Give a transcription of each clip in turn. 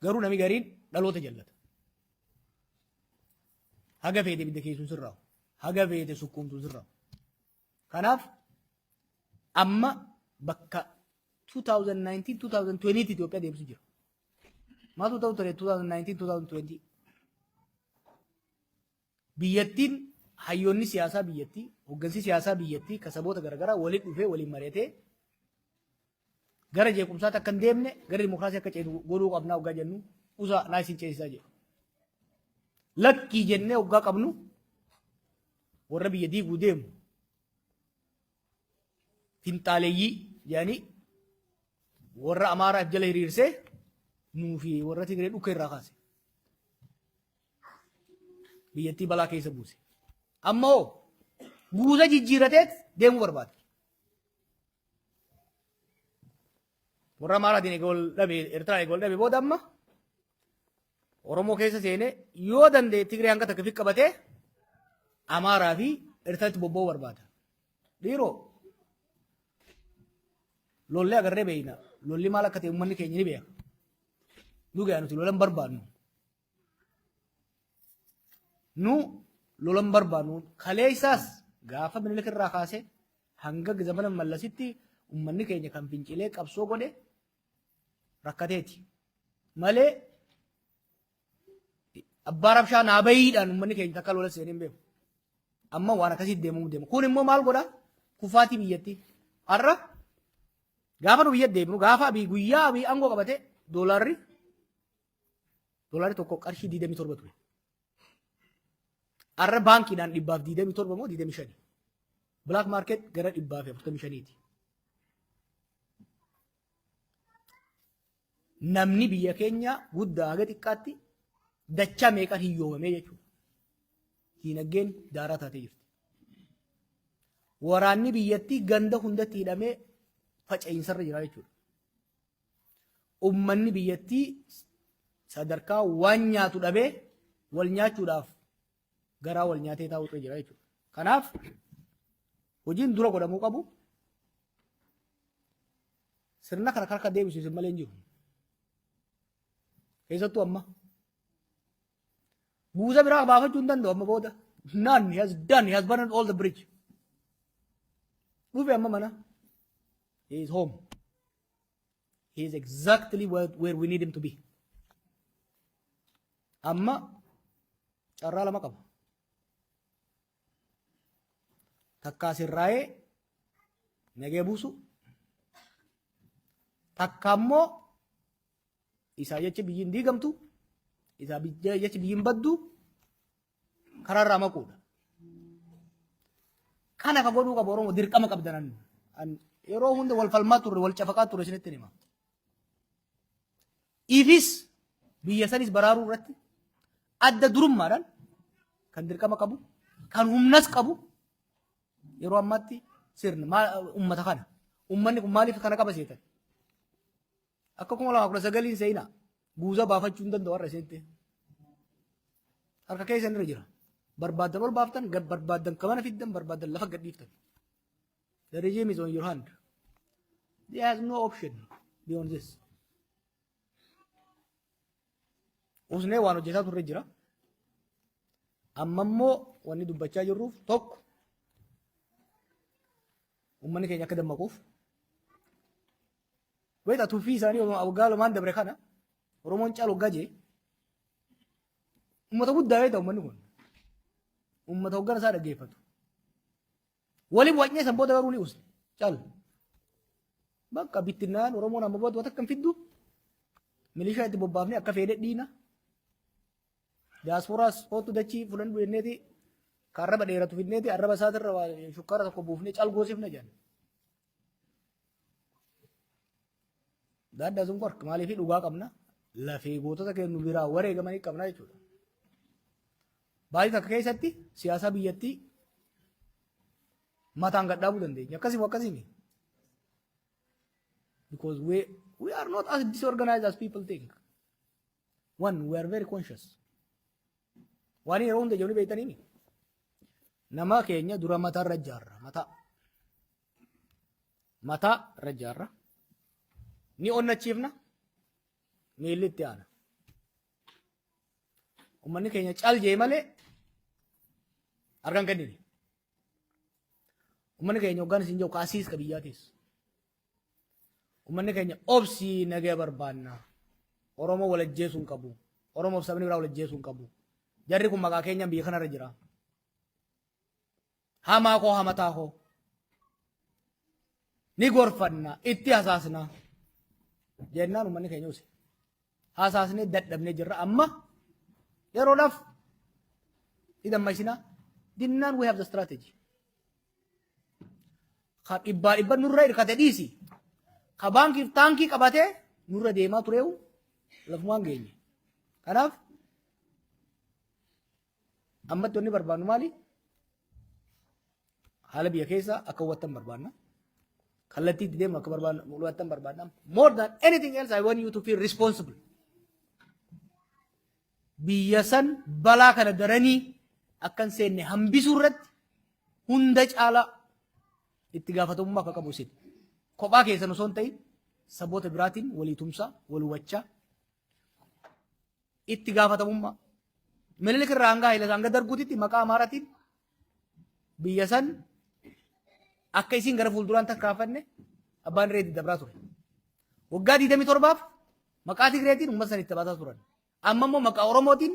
Garuu nami gariin dhaloota jallata. Haga feete ibidda keessuun sirraa'u. Haga feete sukkuumtuun sirraa'u. Kanaaf amma bakka 2019-2020 Itoophiyaa deemsu jira. Maaltu ta'u ture 2019-2020? Biyyattiin hayyoonni siyaasaa biyyattii, hoggansi siyaasaa biyyattii kan saboota garaagaraa waliin dhufee waliin mari'atee gara jeequmsaatti akka hin deemne gara dimokiraasii akka ceenu godhuu qabnaa hoggaa jennu usaa naa isin ceesisaa jedhu. Lakkii jennee hoggaa qabnu warra biyya diiguu deemu finxaaleeyyii jedhanii warra Amaaraaf jala hiriirsee nuu fi warra Tigree dhukkee irraa kaase. Biyyattii balaa keessa buuse. Amma hoo guuza jijjiirateet deemuu barbaada. Warra Amaaraatiin eega wal dhabe Eertiraan eega wal dhabe booda amma Oromoo keessa seenee yoo danda'e Tigree hanga takka fi qabatee Amaaraa fi Eertiraatti bobba'uu barbaada. Dhiiroo lollee agarree beeyna. Lolli maal akka ta'e uummanni keenya ni beeka. Dhugaa nuti lola hin barbaadnu. Nu lola hin barbaadnu. Kaleessaas gaafa Minilik irraa kaasee hanga zamana Mallasitti uummanni keenya kan fincilee qabsoo godhe rakkateeti. Malee abbaa rabshaa naa bahiidhaan uummanni keenya takka lola seenee hin beeku. Amma waan akkasii deemuu deema. Kun immoo maal godha? Kufaatii biyyattii. Har'a gaafa nu biyya deemnu gaafa Abiy guyyaa Abiy aangoo qabate doolaarri tokko qarshii 27 ture. Har'a baankiidhaan 127 moo 25. Black market gara 145ti. Namni biyya keenya guddaa haga xiqqaatti dachaa meeqaan hiyyoomamee jechuudha. Diinagdeen daaraa taatee jirti. Waraanni biyyattii ganda hundatti hidhamee faca'iinsarra jira jechuudha. Ummanni biyyattii sadarkaa waan nyaatu dhabee wal nyaachuudhaaf garaa wal nyaatee taa'utu jira jechuudha. Kanaaf hojiin dura godhamuu qabu sirna kana harka deebisu isin malee hin jiru. Keessattuu amma buusa biraa baafachuu hin danda'u amma booda. None, he has done, he has burned all the bridge. Dhufe amma mana. He is home. He is exactly where we need him to be. Amma carraa lama qaba. Takkaa sirraa'ee nagee buusu. Takka immoo isaa jecha biyyi hin diigamtu, isaa jecha biyyi hin baddu karaarraa maquudha. Kana ka godhuu qabu Oromoo dirqama qabdanan. Yeroo hunda wal falmaa turre, wal cafaqaa turre isinitti hima. Ifis biyya sanis baraaruu irratti adda durummaadhaan kan dirqama qabu, kan humnas qabu yeroo ammaatti sirna ummata kana. Ummanni kun maaliif kana qaba seetan? Akka 2019n seenaa guuza baafachuu hin danda'u har'a isinitti. Harka keessan irra jira. Barbaaddan ol baaftan, gad barbaaddan kamana fiddan, barbaaddan lafa gad dhiiftan. The regime is on your hand. There has no option beyond this. Usnee waan hojjetaa turre jira. Amma immoo wanni dubbachaa jirruuf tokko uummanni keenya akka dammaquuf Wayita tuffii isaanii waggaa lamaan dabre kana Oromoon caalu waggaa jee uummata guddaa yoo ta'u uummanni kun uummata hoggana isaa dhaggeeffatu. Waliin wacnee san booda garuu ni usne caalu. Bakka bittinnaan Oromoon amma booda takka hin fiddu milishaa itti bobbaafnee akka feene dhiina. Diyaaspooraas kootu dachii fudhannu jenneeti ka arraba dheeratu fidneeti arraba isaatirra shukkaara tokko buufnee calgoosifna jedhan. That doesn't work. Maaliif dhugaa qabna? Lafee gootota keenya nu biraa wareegamanii qabna jechuudha. Baay'ee takka keessatti siyaasa biyyattii mataan gad dhaabuu dandeenya. Akkasii moo akkasii miti? Because we are not as disorganized as people think. One, we are very conscious. Waan yeroo hunda ijoollee beektanii mi? Nama keenya dura mataa irra ijaarra. Mataa. Mataa irra ijaarra. Ni onnachiifna. Miilli itti aana. Uummanni keenya cal jee malee harkaan kennine. Uummanni keenya hoggaan isin jiru kaasiis ka biyyaatis. Uummanni keenya obsii nagaya barbaanna. Oromoo wal ajjeesuu hin qabu. Oromoof sabni biraa wal ajjeesuu hin qabu. Jarri kun maqaa keenyaan biyya kanarra jira. Hamaa koo hamataa koo. Ni gorfanna, itti hasaasna. Jennaan uummanni keenya use. Hasaasnee dadhabnee jirra amma yeroodhaaf ni dammaysina. Dinnaan we have the strategy. Ka dhibbaa dhibba nurra hirkate dhiisi. Ka baankiif taankii qabatee nurra deemaa tureewu lafumaan geenye. Kanaaf ammatti wanni barbaannu maali? Haala biyya keessaa akka hubattan barbaanna. Kallattii itti deemnu akka barbaannu hubattan barbaanna. More than anything else, I want you to feel responsible. Biyya san balaa kana daranii akka hin seenne hambisuu irratti hunda caalaa itti gaafatamummaa akka qabu isin. Kophaa keessan osoo hin ta'in saboota biraatiin walii tumsaa, wal hubachaa itti gaafatamummaa. Minilik irraa hanga Haayila hanga Darguutitti maqaa Amaaraatiin biyya san akka isiin gara fuulduraan takkaafanne abbaan irree itti dabraa ture. Waggaa 27f maqaa Tigreetiin uummata san itti taphataa turan. Amma immoo maqaa Oromootiin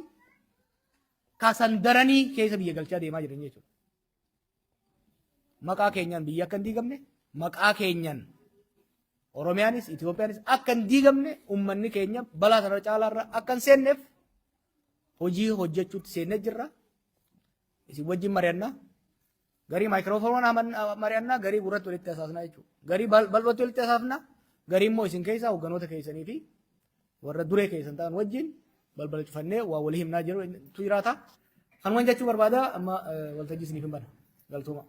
kasan daranii keessa biyya galchaa deemaa jiran jechuudha. Maqaa keenyaan biyya akka hin diigamne, maqaa keenyaan Oromiyaanis Itoophiyaanis akka hin diigamne uummanni keenya balaa sana caalaarra akka hin seenneef hojii hojjechuutti seennee jirra. Isin wajjin mari'annaa. Garii maayikiroofoonii mari'annaa, garii gurratti walitti hasaasnaa jechuudha. Garii bal'ootti walitti hasaasnaa, garii immoo isin keessaa hoogganoota keessanii fi warra duree keessan ta'an wajjin balbala cufannee waa walii himnaa jiru tu jiraata. Kanuman jechuu barbaada amma waltajjii isiniif hin bana. Galtooma.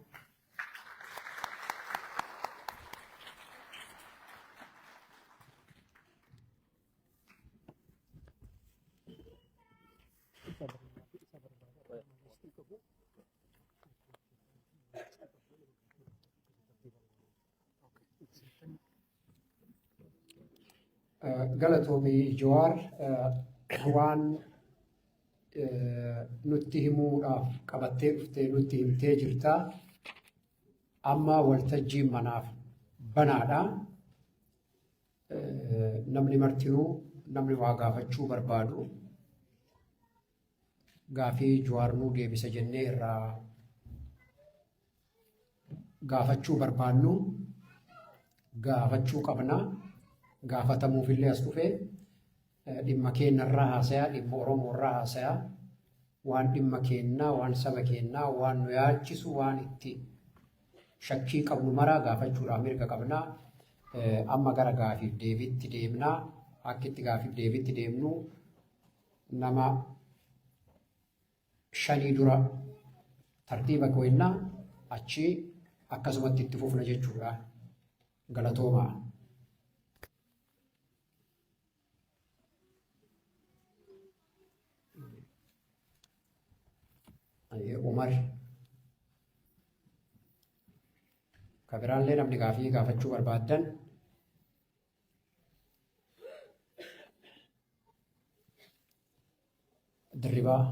Galatoomi Jawaar, waan nutti himuudhaaf qabattee dhuftee nutti himtee jirta. Amma waltajjiin manaaf banaadha. Namni martinuu namni waa gaafachuu barbaadu gaafii Jawaar nuu deebisa jennee irraa gaafachuu barbaannu gaafachuu qabna. Gaafatamuufillee as dhufe dhimma keennarraa haasaya, dhimma Oromoorraa haasaya, waan dhimma keennaa, waan saba keennaa, waan nu yaachisu, waan itti shakkii qabnu maraa gaafachuudhaaf mirga qabna. Amma gara gaafiif deebiitti deemna. Akki itti gaafiif deebiitti deemnu nama shanii dura tartiiba keenna, achi akkasumatti itti fufna jechuudha. Galatoomaa. Umar. Ka biraallee namni gaafii gaafachuu barbaaddan. Dirribaa.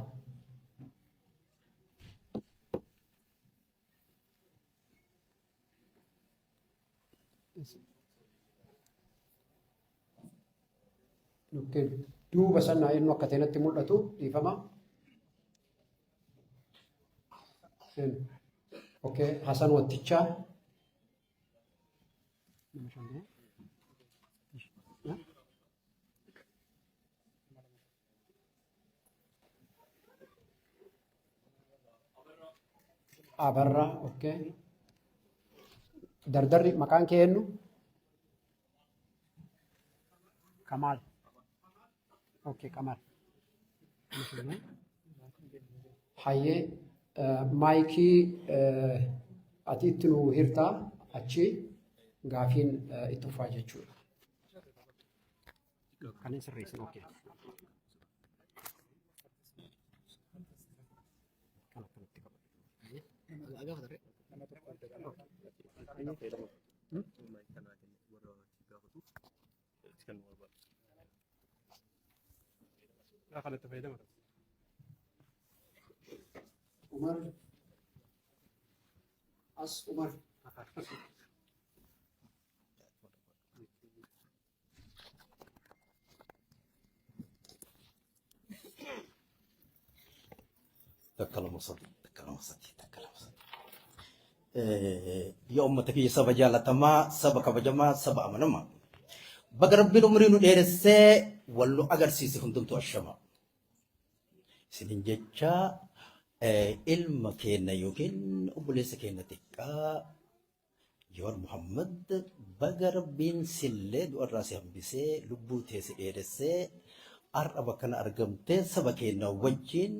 Nukkee duuba sanaa eenyu akka ta'e natti mul'atu, dhiifama. Okay, Hasan Wattichaa. Abarraa, okay. Dardarri maqaan kee eenyu? Kamaal. Okay, Kamaal. Hayyee, maayikii ati itti nu hirtaa, achi gaafiin itti fufaa jechuudha. Kan hin sirreessin, okay. Kan akkanatti qabu. Kanatti fayyadama. Umar as Umar. Takka lama sadii, takka lama sadii, takka lama sadii. Yaa uummata kiyya saba jaalatamaa, saba kabajamaa, saba amanamaa. Baga Rabbiin umrii nu dheeressee wal nu agarsiise hundumtuu ashama. Isinin jecha ilma keenna yookiin obboleessa keenna xiqqaa Jawaar Muhammad baga Rabbiin sillee du'arraa si hambisee lubbuu tee si dheeressee har'a bakka kana argamtee saba keenna wajjin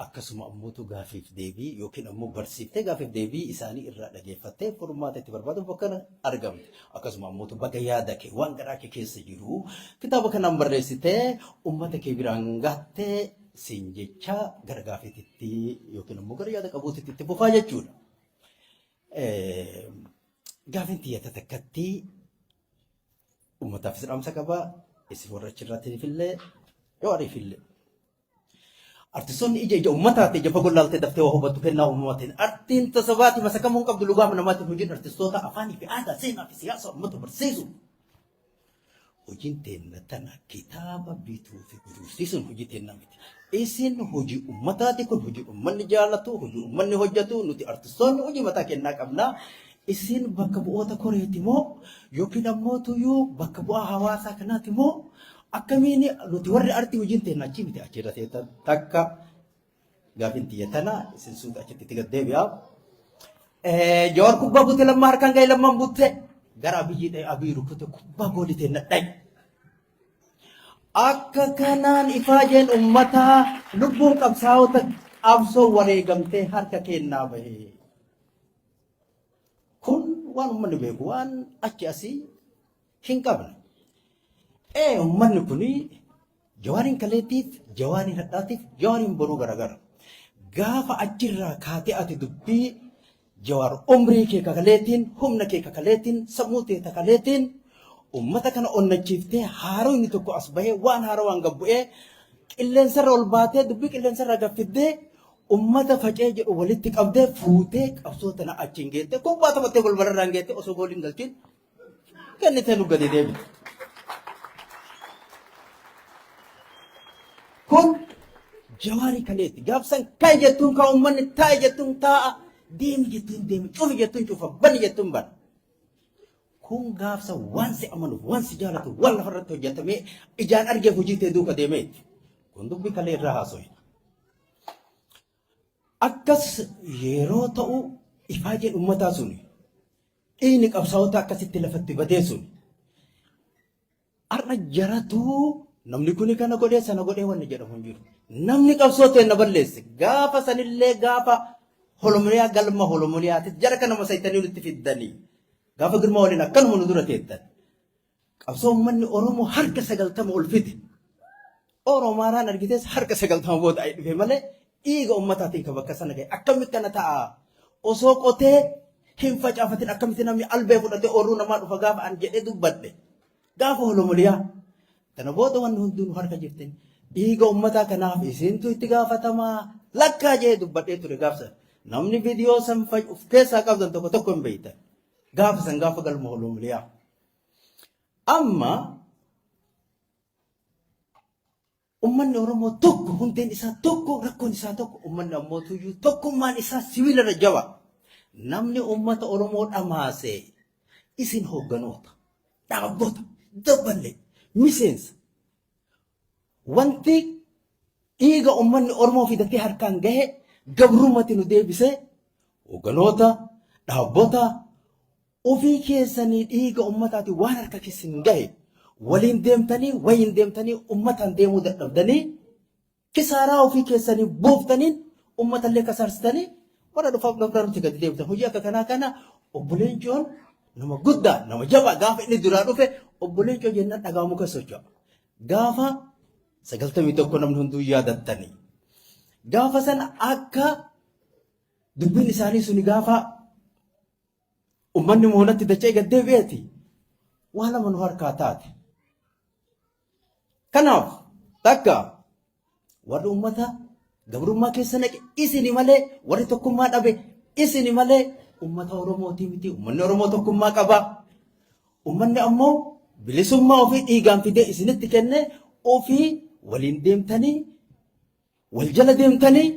akkasuma ammootu gaafiif deebii yookiin ammoo barsiiftee gaafiif deebii isaanii irraa dhageeffattee furmaata itti barbaaduuf bakka kana argamte. Akkasuma ammootu baga yaada kee waan garaa kee keessa jiru kitaaba kanaan barreessitee ummata kee biraan gahattee siin jecha gara gaafiititti yookiin ammoo gara yaada qabuutitti itti fufaa jechuudha. Gaafiin tiyya takkatti uummataafis dhaamsa qaba. Isin warra achirraatiifillee yoo ariifillee. Artistoonni ija ija uummataati ija fagoo laaltee daftee waa hubattu kennaa uumamaatiin. Artiin tasabaati masakamuu hin qabdu lugaama namaatiin hojiin artistoota afaanii fi aadaa seenaa fi siyaasa uummata barsiisu. Hojiin teenna tana kitaaba bituu fi gurgursiisuun hojii teenna miti. Isin hojii ummataati kun hojii ummanni jaalatu, hojii ummanni hojjetu, nuti artistoonni hojii mataa kennaa qabna. Isin bakka bu'oota koreeti moo yookiin ammoo tuyyuu bakka bu'aa hawaasaa kanaati moo akkamiin nuti warri artii hojiin teenna achii miti achirra teettan takka Gaafin tiyya tana isin suuta achitti itti gad deebi'a. Jawaar kubbaa bute lammaa harkaan ga'e lammaan butte gara Abiyyi dha'e Abiyyi rukute kubbaa goolii ta'e nadhaye. Akka kanaan ifaajeen ummataa lubbuun qabsaa'ota qabsoo wareegamtee harka kennaa bahe. Kun waan ummanni beeku waan achi asii hin qabne. Ee ummanni kuni Jawaariin kaleetiif, jawaariin hadhaatiif, jawaariin boruu garagara. Gaafa achirraa kaatee ati dubbii jawaar umrii kee kakaleetiin, humna kee kakaleetiin, sammuu tee kakaleetiin ummata kana onnachiiftee haaroo inni tokko as bahee waan haarawaan gad bu'ee qilleensarra ol baatee dubbii qilleensarraa gad fiddee ummata facee jedhu walitti qabdee fuutee qabsoo tana achiin geettee kubbaa taphattee balbalarraan geettee osoo gooliin galchiin kennitee nu gadi deebite. Kun jawaarii kaleetti. Gaafsan ka'i jettuun ka'a uummanni taa'i jettuun taa'a deemi jettuun deemi cufi jettuun cufa bani jettuun bana. Kun gaafsa waan si amanuuf waan si jaalatu waan lafarratti hojjetamee ijaan argee hojii tee duuka deemeetti. Kun dubbii kalee irraa haasoyna. Akkas yeroo ta'u ifaajeen uummataa suni dhiigni qabsaa'ota akkasitti lafatti badee suni har'a jaratuu namni kuni kana godhee sana godhee wanni jedhamu hin jiru. Namni qabsoo ta'e na balleesse gaafa sanillee gaafa holomoliyaa galma holomoliyaatis jara kana masaytanii nutti fiddanii gaafa girmaa waliin akkanuma nu dura teettan. Qabsoo uummanni Oromoo harka 90 ol fide. Oromaaraan argites harka 90 booda ayi dhufe malee dhiiga uummataatiin kan bakka sana gahe. Akkamitti kana ta'a? Osoo qotee hin facaafatin akkamitti namni albee fudhatee oorruu namaa dhufa gaafa an jedhee dubbadhe. Gaafa holomoliyaa. Kana booda wanni hunduu nu harka jirtin. Dhiiga uummataa kanaaf isintu itti gaafatamaa lakkaa jedhee dubbadhee ture gaafsa. Namni viidiyoo san of keessaa qabdan tokko tokko hin beektan. Gaafa san gaafa galma holomoliyaa. Amma ummanni Oromoo tokko hundeen isaa tokko rakkoon isaa tokko ummanni ammoo tuyyuu tokkummaan isaa sibiila irra jaba. Namni ummata Oromoo dhamaase isin hoogganoota, dhaabbota, dabballee, miseensa. Wanti dhiiga ummanni Oromoo fidatee harkaan gahe gabrummatti nu deebisee hoogganoota, dhaabbota, Ofii keessanii dhiiga ummataatiin waan harka keessan gahe waliin deemtanii wayiin deemtanii ummataan deemuu dadhabdanii kisaaraa ofii keessanii buuftaniin ummatallee kasaarsitanii warra dhufaaf dhufdarutti gadi deemtan. Hojii akka kanaa kana obbo Leencoon nama guddaa nama jabaa gaafa inni duraa dhufe obbo Leencoo jennaan dhagaa muka socho'a. Gaafa 91 namni hunduu yaadattanii. Gaafa sana akka dubbiin isaanii suni gaafa Ummanni moonatti dacha'ee gad deebi'eeti waa lama nu harkaa taate. Kanaaf takka warri ummata gabrummaa keessa naqe isini malee warri tokkummaa dhabe isini malee uummata Oromootii miti. Uummanni Oromoo tokkummaa qaba. Uummanni ammoo bilisummaa ofii dhiigaan fidee isinitti kenne ofii waliin deemtanii wal jala deemtanii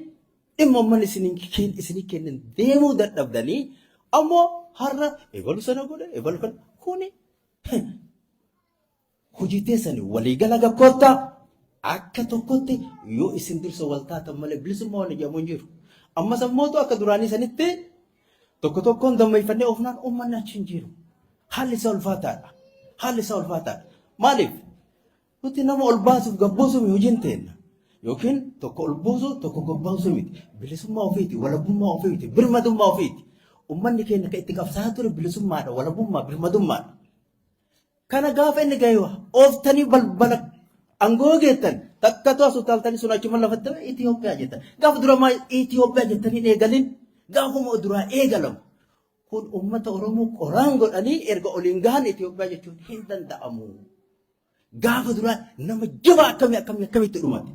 dhimma uummanni isinii kennan deemuu dadhabdanii ammoo har'a ebalu sana godhe ebalu kana kuni hojii teessani waliigala gakkoottaa akka tokkotti yoo isin dursa wal taatan malee bilisummaa waan jedhamu hin jiru. Ammas ammootu akka duraanii sanitti tokko tokkoon dammeeffannee oofnaan uummanni achi hin jiru. Haalli isaa ulfaataadha. Haalli isaa ulfaataadha. Maaliif? Nuti nama ol baasuuf gad buusuuf hojiin teenna. Yookiin tokko ol buusu tokko gad buusu miti. Bilisummaa ofiiti, walabummaa ofiiti, birmadummaa ofiiti. Uummanni keenya kan itti qabsaa'aa ture bilisummaadha, walabummaa, birmadummaadha. Kana gaafa inni gahe ooftanii balbala aangoo geettan takkatu as utaaltanii sun achuma lafatti Itoophiyaa jettan. Gaafa dura maal Itoophiyaa jettanii hin eegalin gaafuma duraa eegalamu. Kun uummata Oromoo qoraan godhanii erga oliin gahan Itoophiyaa jechuun hin danda'amu. Gaafa duraa nama jabaa akkamii akkamii akkamitti dhumate.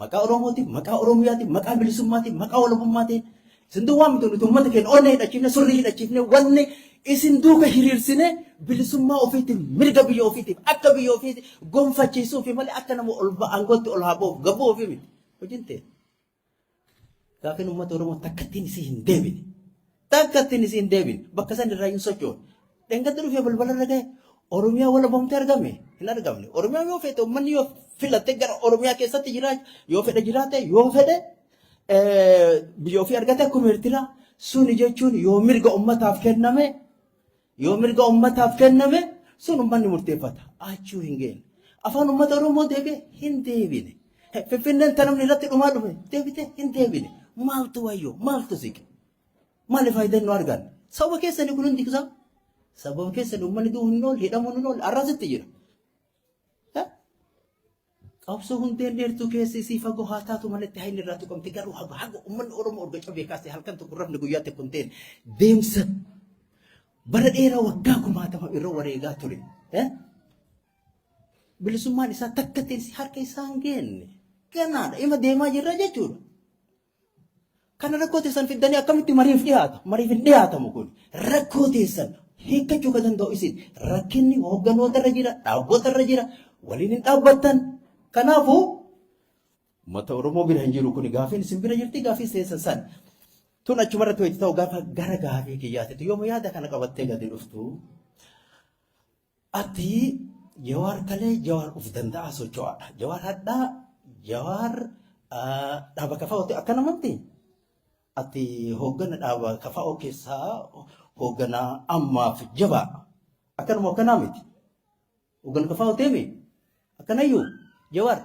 Maqaa Oromootiin, maqaa Oromiyaatiin, maqaa bilisummaatiin, maqaa walabummaatiin. Isin duwwaa miti nuti uummata keenya onnee hidhachiifne, surrii hidhachiifne, wanni isin duuka hiriirsine bilisummaa ofiitiin, mirga biyya ofiitiif, akka biyya ofiitiin gonfachiisuufi malee akka nama ol aangootti ol haa ba'uuf gabbuu ofii miti. Hojiin ta'e. Gaafiin uummata Oromoo takkattiin isii hin deebine. Takkattiin isii hin deebine. Bakka san irraa hin sochoone. Dheengadda dhufee balbala irra gahe Oromiyaa walabomtee argame hin argamne. Oromiyaa yoo fedhe uummanni yoo filatte gara Oromiyaa keessatti jiraate yoo fedhe jiraate yoo fedhe biyya ofii argate akkuma Eertiraa suni jechuun yoo mirga uummataaf kenname yoo mirga uummataaf kenname sun uummanni murteeffata. Achuu hin geenne. Afaan uummata Oromoo deebi'e hin deebine. Finfinneen ta namni irratti dhumaa dhufe deebite hin deebine. Maaltu wayyoo? Maaltu siqe? Maali faayidaan nu arganne? Sababa keessanii kun hundi isaa. Sababa keessanii uummanni du'uu hin oolle, hidhamuun hin oolle, arrasitti jira. Qabsoo hundeen dheertuu keessa isii fagoo haa taatu malee hayni irraa tuqamte garuu haga haga uummanni Oromoo erga cabee kaasee halkan tokko rafne guyyaa tokko hin ta'in deemsa bara dheeraa waggaa kumaatama irra wareegaa ture. Bilisummaan isaa takka ta'e harka isaa hin geenne. Ganaadha. Ima deemaa jirra jechuudha. Kana rakkoo teessan fiddanii akkamitti mariif dhiyaata? Mariif hin dhiyaatamu kun. Rakkoo teessan hiikkachuu kan danda'u isin. Rakkinni hoogganoota irra jira, dhaabbota irra jira, waliin hin dhaabbattan. Kanaafuu uummata Oromoo bira hin jiru kun gaafiin isin bira jirti gaafii teessan san. Tun achuma irratti wayitti ta'u gaafa gara gaafii kiyyaatitti yooma yaada kana qabattee gadi dhuftu. Ati Jawaar kalee Jawaar uf danda'aa socho'aadha. Jawaar hadhaa Jawaar dhaaba kafaa'ooti akka namatti ati hooggana dhaaba kafaa'oo keessaa hooggana ammaaf jabaa akkanuma akkanaa miti. Hooggana kafaa'oo teemi akkanayyuu Jawaar.